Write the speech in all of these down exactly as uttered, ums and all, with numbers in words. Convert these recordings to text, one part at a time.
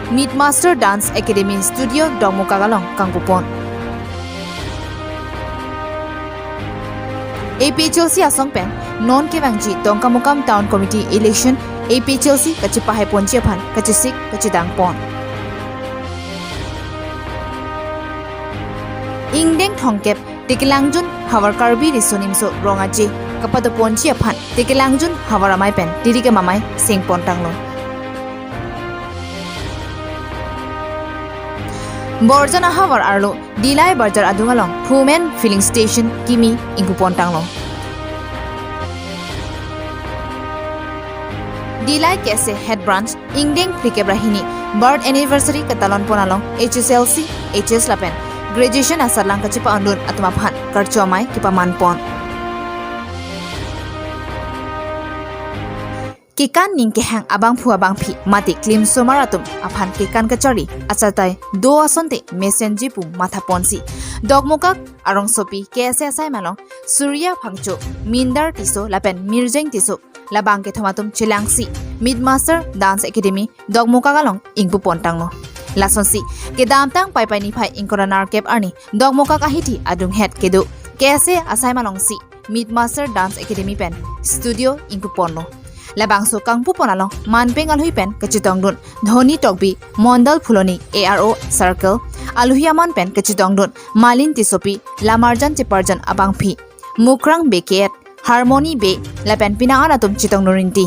Meet Master Dance Academy Studio Dokmoka along kangpupon. A P H L C asong pen non kevangji Dongkamukam Town Committee election A P H L C kachepahaiponji aphan kachesik kachedangpon. Ingdeng thomkep Tekelangjun havar Karbi Riso Nimso Rong Aje kapadoponji aphan Tekelangjun havar amei pen Tirikam Amei sengpon tanglo. Borjan ahavar arlo Dillai Bazar adung along Phumen Filling Station kimi ingpupon tanglo. Dillai K S A Head Branch ingdeng phlikep ra hini birth anniversary katalonpon along H S L C, H S lapen graduation asatlang kachepa-ondun atum aphan karcho amei kepamanpon. Kekan ning kehang abangphu abangphi mate klimsomar atum aphan kekan kacharli achatai do asonte mesenji pu mathaponsi Dokmoka arongsopi K S A asaima along Surya Phangcho, Mindar Tisso lapen Mirjeng Tisso labang kethom atum chelangsi Meet Master Dance Academy Dokmoka along ingpupon tanglo. Lasonsi kedamtang Paipai niphai ingkoi ra nerkep arni Dokmoka ahithi adunghet kedo K S A asaima alongsi Meet Master Dance Academy pen studio ingpuponlo. Labangso kangpupon along manpeng alhui pen kachetongdun Dhoni Tokbi, Mondal Phuloni A R O Circle, alhui aman pen kachetongdun Malin Tissopi, Lamarjan Cheparjan abangphi, Mukrang Bey K S, Harmony Bey lapen pini an atum chetongdun rinti.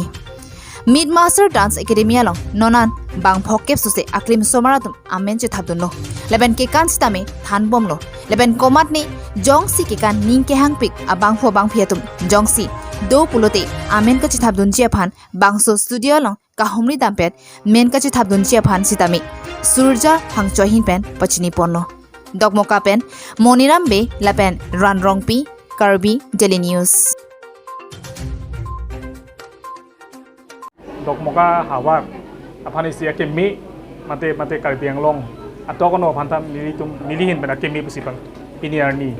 Meet Master Dance Academy along non an bang phokep suse aklimsomar atum amen chethapdunlo. Lapen kekan sitame thanbomlo. Lapen komatne jongsi kekan ning kehangpik abangphu abangphi atum jongsi do pulote amen kachethapdunji aphan bangso studio along kahumri dampet men kachethapdunji aphan sitame Surya Phangcho ahin pen pachiniponlo. Dokmoka pen Moniram Bey lapen Ran Rongpi, Karbi Daily News. Dokmoka havar aphan isi akimi mate mate Karbi Anglong atok ano aphan ta nelitum neli ahin pen akimi pusi pang pini arni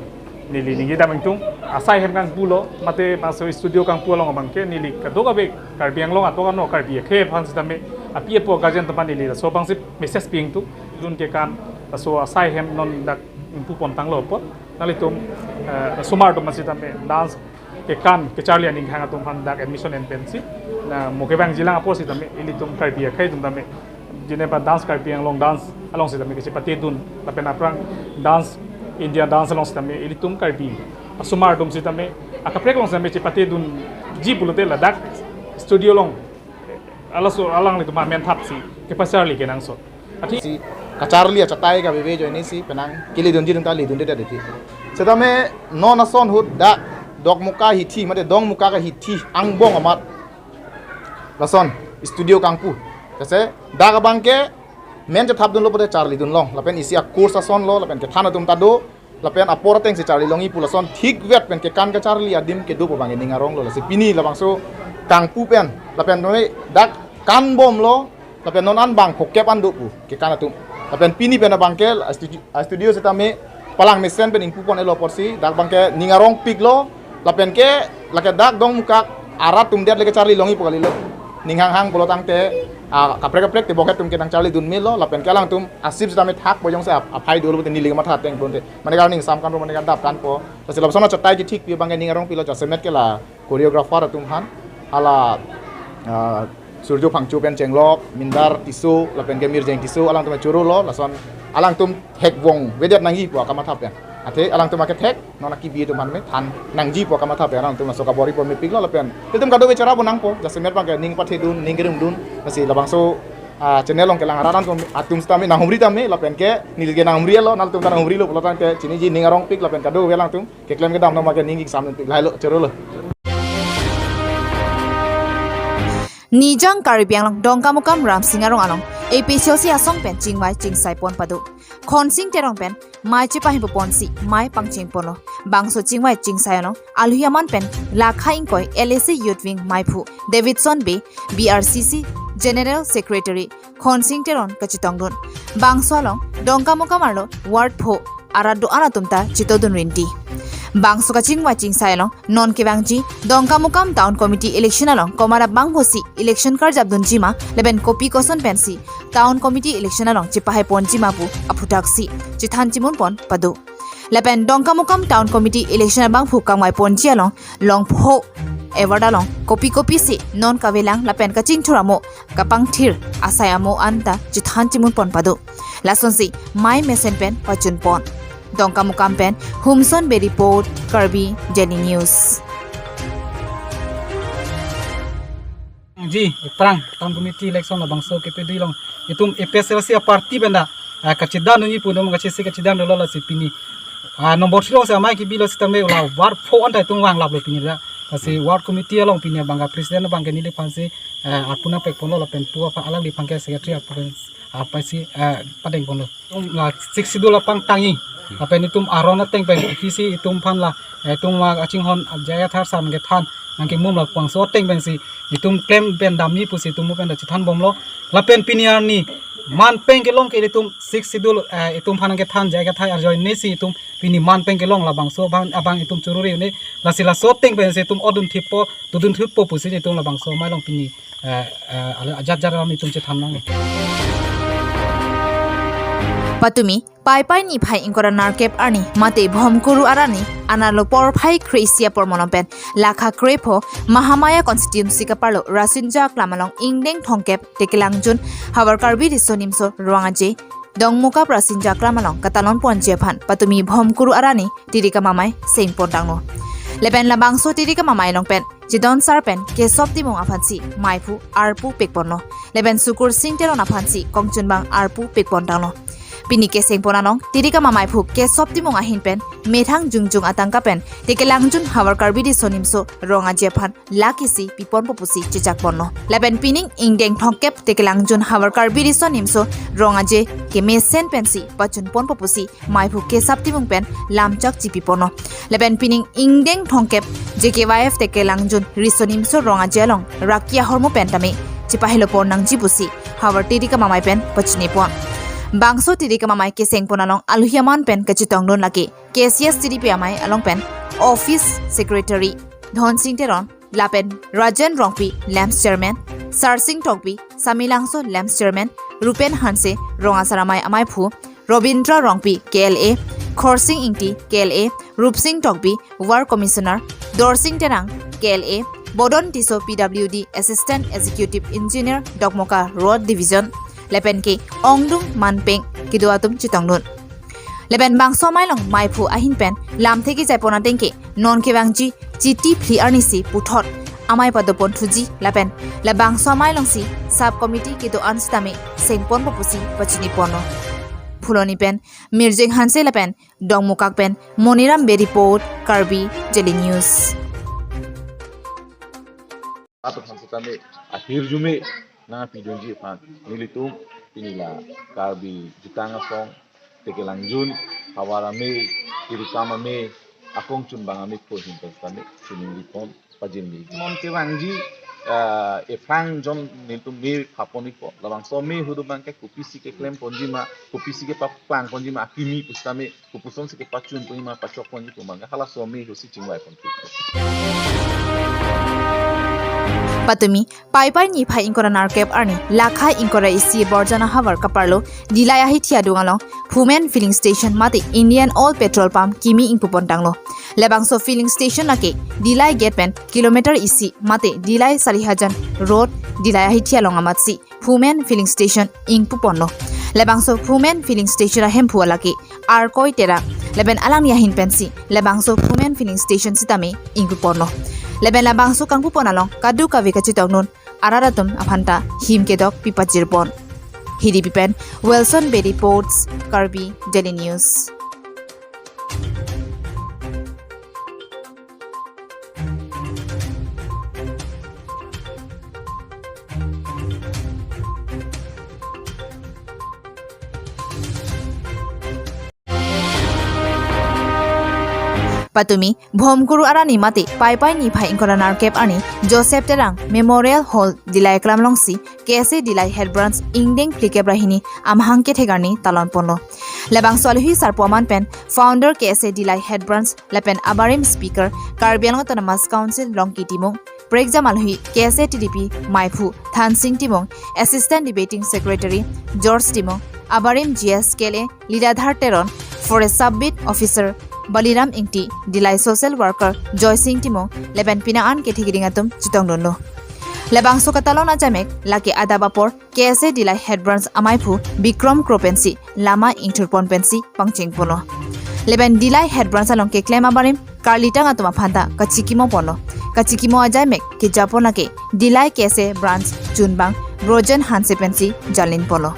neli ningje dam ingtung asai hem kangpulo mate maso studio kangpu along abangke neli kadokave Karbi Anglong atok ano Karbi akhei aphan sitame api apo guardian atum aphan neli laso abangsi message pi ingtung. Dun kekan laso asai hem non dak ingpupon tanglo apot nanglitum, eh, osomar atum sitame dance kekan kacharli aning kehang atum aphan dak admission en pensi na mo kevangjilang apot sitame ilitum Karbi akhei atum tame jeneba Dance Karbi Anglong dance along sitame kachepatedun lapen aphrang dance India dance along sitame ilitum Karbi osomar atum sitame akaprek along sitame chepatedunji pulote ladak studio along alaso alanglitum amen thapsi kepacharli kenangsot. Athe si kacharli achatai kaveve ajoine si penang kelidunji atum ta lidunde dati. Sitame non ason ahut dak Dokmoka ahithi mate Dongmoka ahithi angbong amat lason studio kangpu. Jase dak abangke men chethapdunlo pulote charlidunlong. Lapen isi a-course asonlo lapen kethan atum ta do. Lapen apor atengsi charlilongji pu lason thikvet pen kekan kacharli adim kedo pu abang ning aronglo. Lasi pini labangso kangpu pen lapen noi dak kanbomlo lapen non an bang phokep an do pu kekan atum. Lapen pini pen abangke a studio, a studio sitame palang mesen pen ingpupon-etlo apotsi dak abangke ning arongpiklo. Lapen ke lake dak Dongmukak arat atum det lake charlilongji pu kalilo. Ning hanghang pulo tangte, ah, kaprek kaprek te bokhet atum ke nangcharlidun melo lapen ke alangtum asip sitame thak bojong se ap-, aphai dolo te neli kamatha ateng bonte. Mane ka ning sam kanpo, mane ka dap kanpo. Lasi lapuson achatai kethik pi abangke ning arongpilo, jasemet ke la choreographer atum aphan. Hala, ah, Surjo Phangcho pen chenglok, Mindar Tisso, lapen ke Mirjeng Tisso, alangtum chorolo, lason alangtum thekvong vedet nangji pu akamatha pen. Athe alangtum akethek, non akibi atum aphan me than nangji pu akamatha pen, alangtum laso kabor-ipo mepiklo lapen. Ilitum kadokave chera bo nangpo, jasemet abangke ning pathedun, ning kerimdun, lasi labangso, ah, channel along kelang arat atum, atum sitame nanghumri tame, lapen ke neli ke nanghumrilo, nanglitum ta nanghumrilo, pulo tangte chiniji ning arongpik lapen kadokave alangtum keklem kedam noma ke ning ingsam pik lahailo, chorolo. Nijang Karbi Anglong Dongkamukam Ramsing Arong along A P H L C asong pen chingvai chingsai pon pado. Khonsing Teron pen mei chepahimpo ponsi mei pangcheng ponlo. Bangso chingvai chingsai along alhi aman pen lakha ingkoi L A C Youth Wing meiphu Davidson Bey, B R C C General Secretary Khonsing Teron kachetongdun. Bangso along Dongkamukam arlo ward pho arat do-an atum ta chetongdun rinti. Bangso kachingvai chingsai along non kevangji Dongkamukam Town Committee election along komat abang pusi election karjap dunjima lapen kopi koson pensi Town Committee election along chepahai ponjima pu aphuthak si chethan chimun pon pado. Lapen Dongkamukam Town Committee election abangphu kangvai ponji along longpho award along kopi kopi si non kavelang lapen kachingthur amo kapangthir asai amo anta chethan chimun pon pado. Lasonsi mei mesen pen pachun pon. Dongkamukam pen Humson Bey report, Karbi Daily News. Ji, ephrang Town Committee election labangso kepedi along itum A P H L C aparty pen ta, ah, kachedam nunji pu dom kachisi kachedam dolo lasi pini, ah, number three along si amei kebilo sitame la ward four anta itum vanglaplo pini la. Lasi ward committee along pini abang ka president abang ke neliphan si, ah, arpu nangpek ponlo lapen pu aphan alangliphan ke secretary aphan, ah, pasi, ah, padeng ponlo. Itum la Sixth Schedule apangtangji. Lapen itum aron ateng pen kopisi itum aphan la, eh, itum la kachinghon J I Kathar sir nangkethan nangkemum labangso ateng pensi itum klem pen damji pusi itum pen ta chethan bomlo. Lapen pini arni man pen kelong ke itum Sixth Schedule, eh, itum aphan nangkethan J I Kathar ajoine si itum pini man pen kelong labangso abang, abang itum choruri un-e. Lasi laso ateng pensi itum odun thippo, dodun thippo pusi itum labangso amei along pini, eh, eh, ala ajat jat ram itum chethan nang. Patumi Paipai niphai ingkoi ra nerkep arni mate Bhomkuru arni anerlo porphai kre-isi apor malom pen lakha krepho Mahamaya constituency kaparlo Rasinja Aklam along ingdeng thomkep Tekelangjun Havar Karbi Riso Nimso Rong Aje Dongmukam Rasinja Aklam along katalon ponji aphan patumi Bhomkuru arni Tirikam Amei seng pon tanglo. Lapen labangso Tirikam Amei along pen Chedon Sar pen Kesop Timung aphansi meiphu arpu pek ponlo. Lapen Sukursing Teron aphansi kongchunbang arpu pek pon tanglo. Pini keseng pon along Tirikam Ameiphu Kesop Timung ahin pen methang jongjong atangka pen Tekelangjun Havar Karbi Riso Nimso Rong Aje aphan lakh isi pi ponpo pusi chechak ponlo. Lapen pining ingdeng thomkep Tekelangjun Havar Karbi Riso Nimso Rong Aje kemesen pensi pachun ponpo pusi meiphu Kesop Timung pen lamchak chipi ponlo. Lapen pining ingdeng thomkep J K Y F Tekelangjun Riso Nimso Rong Aje along raki ahormu pen tame chepahelo pon nangji pusi Havar Tirikam Amei pen pachini pon. Bangso Tirikam Amei keseng pon along alohi aman pen kachetongdun lake K C S T D P amei along pen Office Secretary Dhonsing Teron, lapen Rajen Rongpi, LAMPS Chairman, Sarsing Tokbi, Samelangso LAMPS Chairman, Rupen Hanse, Rong Asar Amei ameiphu, Robindra Rongpi, K L A, Khorsing Ingti, K L A, Rupsing Tokbi, Ward Commissioner, Dorsing Terang, K L A, Bodon Tisso, P W D Assistant Executive Engineer, Dokmoka Road Division, lapen ke ongdung manpeng kedo atum chetongdun. Lapen bangso amei along meiphu ahin pen lamthe kejai pon ateng ke non kevangji Chiti phli arnisi puthot amei pado pon thuji lapen labangso amei alongsi sub committee kedo-an sitame seng ponpo pusi pachini ponlo. Phuloni pen Mirjeng Hanse lapen Dongmukak pen Moniram Bey report, Karbi Daily News. Ato phansi tame ahirjume nangpidunji aphan nelitum pini la Karbi Jutang Asong Tekelangjun Havar Amei, Tirikam Amei akongchunbang ameiphu ahin pen tame chiningri pon pajinli. Non kevangji, ah, ephrang jon nelitum mei pha pon ikpo. Labangso amei ahut abang ke kopisi keklem ponjima, kopisi kepaplang ponjima, akimi pusitame kopuson si kepachun ponjima, pachok ponji pu abang ke halaso amei ahut si chingvai pon thu. Patumi Paipai niphai ingkoi ra nerkep arni lakha ingkoi ra isi Borjana havar kaparlo Dillai ahithi adung along Phumen Filling Station mate Indian Oil Petrol Pump kimi ingpu pon tanglo. Labangso filling station lake Dillai gate pen kilometer isi mate Dillai Sarihajan Road, Dillai ahithi along amatsi Phumen Filling Station ingpu ponlo. Labangso Phumen Filling Station ahemphu lake Arkoi Terang lapen alangli ahin pensi labangso Phumen Filling Station sitame ingpu ponlo. Lapen labangso kangpu pon along kadokave kachetongdun arat atum aphanta him kedok pi pajir pon. Hiripi pen Wilson Bey reports, Karbi Daily News. Patumi, Bhomkuru arni mate, Paipai niphai ingkoi ra nerkep arni, Joseph Terang Memorial Hall, Dillai aklam alongsi, K S A Dillai Head Branch ingdeng phlikep ra hini amahang kethek arni talon ponlo. Labangso alohi sarpo aman pen, Founder K S A Dillai Head Branch, lapen abarim speaker, Karbi Anglong Autonomous Council Longki Timung, prekjam alohi K S A T D P maiphu Thansing Timung, Assistant Debating Secretary George Timung, abarim G S K L A Lidadhar Teron, Forest Sub Beat Officer Baliram Ingti, Dillai Social Worker Joysing Timung, lapen penang an kethekding atum chetongdunlo. Labangso katalon ajamek, lake adap apor, K S A Dillai Head Branch amaiphu Bikram Kro pensi lama ingthurpon pensi pangchengponlo. Lapen Dillai Head Branch along keklem abarim karlitang atum aphanta kachikimo ponlo. Kachikimo ajamek kejapon lake Dillai K S A Branch chunbang Brojen Hanse pensi jalin ponlo.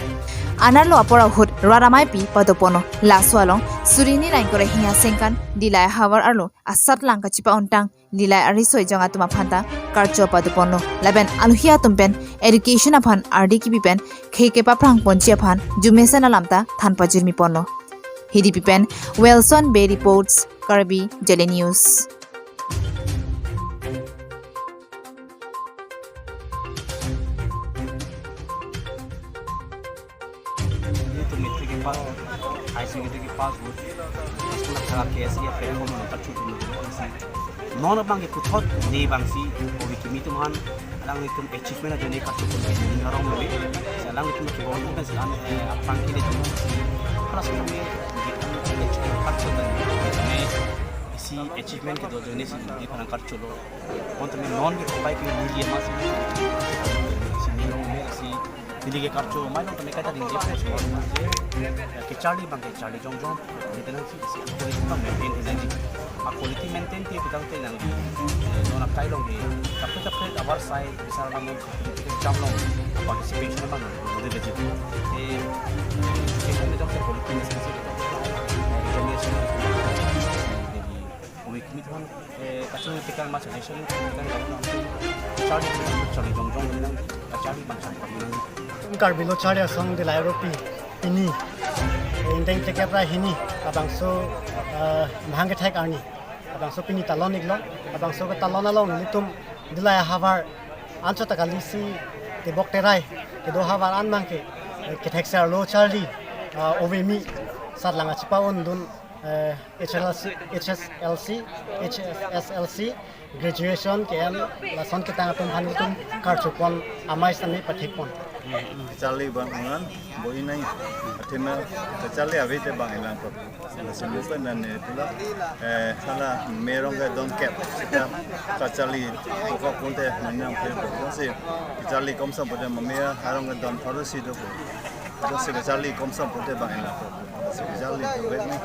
Anerlo apor ahut rat ameipi padoponlo. Laso along suri hini ra ingkoi ra hini asengkan Dillai ahavar arlo asatlang kachepa-ontang Dillai ariso ejong atum aphanta karcho padoponlo. Lapen alohi atum pen education aphan ardi kipi pen khei kepaphrang ponji aphan jumesen alam ta than pajirmi ponlo. Hidipi pen Wilson Bey reports, Karbi Daily News. Ini tuh matric ke pass, high secondary ke pass, bu. Sekolah tengah K S A ya, pernah mau nonton cucu dulu, sih. Non abang ke puthot, ne bang si, obi kimi atum aphan, alanglitum achievement ajoine karcho pon, ini orang mau, alanglitum ke bon, kan sih, eh, aphrang ke le cuma, kelas kami, gitu, achievement karcho dan, ini, isi achievement kedo ajoine si, di pernah karcho lo. Bon tame non ke kopai ke media mas, si ni long me, si Dillai ke karcho, mai long tame kaita ding je post bor. Ya, kecharli abang kecharli jongjong. Ini tenang si, si quality abang maintain tenang ji. A quality maintain te pitang tenang ji. Eh, non akai long ke. Kaprek kaprek abar sai, bisa lam long, jam long. Participation abang, udah gaji. Eh, education ni jong se quality ni si, si, eh, examination. Jadi, week meet hon, eh, kasu tekan mas suggestion, tekan kamu nanti. Charli, charli jongjong ni nang, charli bang charli nang. Karbi lo charli asong Dillai aropi pini. Ingdeng phlikep ra hini, labangso, eh, mahang kethek arni. Labangso pini talon iklo, labangso ketalon along nelitum Dillai ahavar anchot ta kali si tebok terai, kedo ahavar an abang ke, eh, kethek ser lo charli, ah, ove mi satlang achepa-ondun, eh, H L C, H S L C, H S S L C, graduation ke-en lason ketang atum aphan nelitum karcho pon amei sami pathek pon. Charli bang angan, bo inai, athema, charli ave te bang ilang kok. Lason lupa nan ne pula, eh, hala merong ke don kep, sita kacharli, kok pun te, manyang pe, kok si, charli komsam pun te, mamia, harong ke don pharo si do. Jose kacharli komsam pun te bang ilang kok. Jose kacharli, kok ni.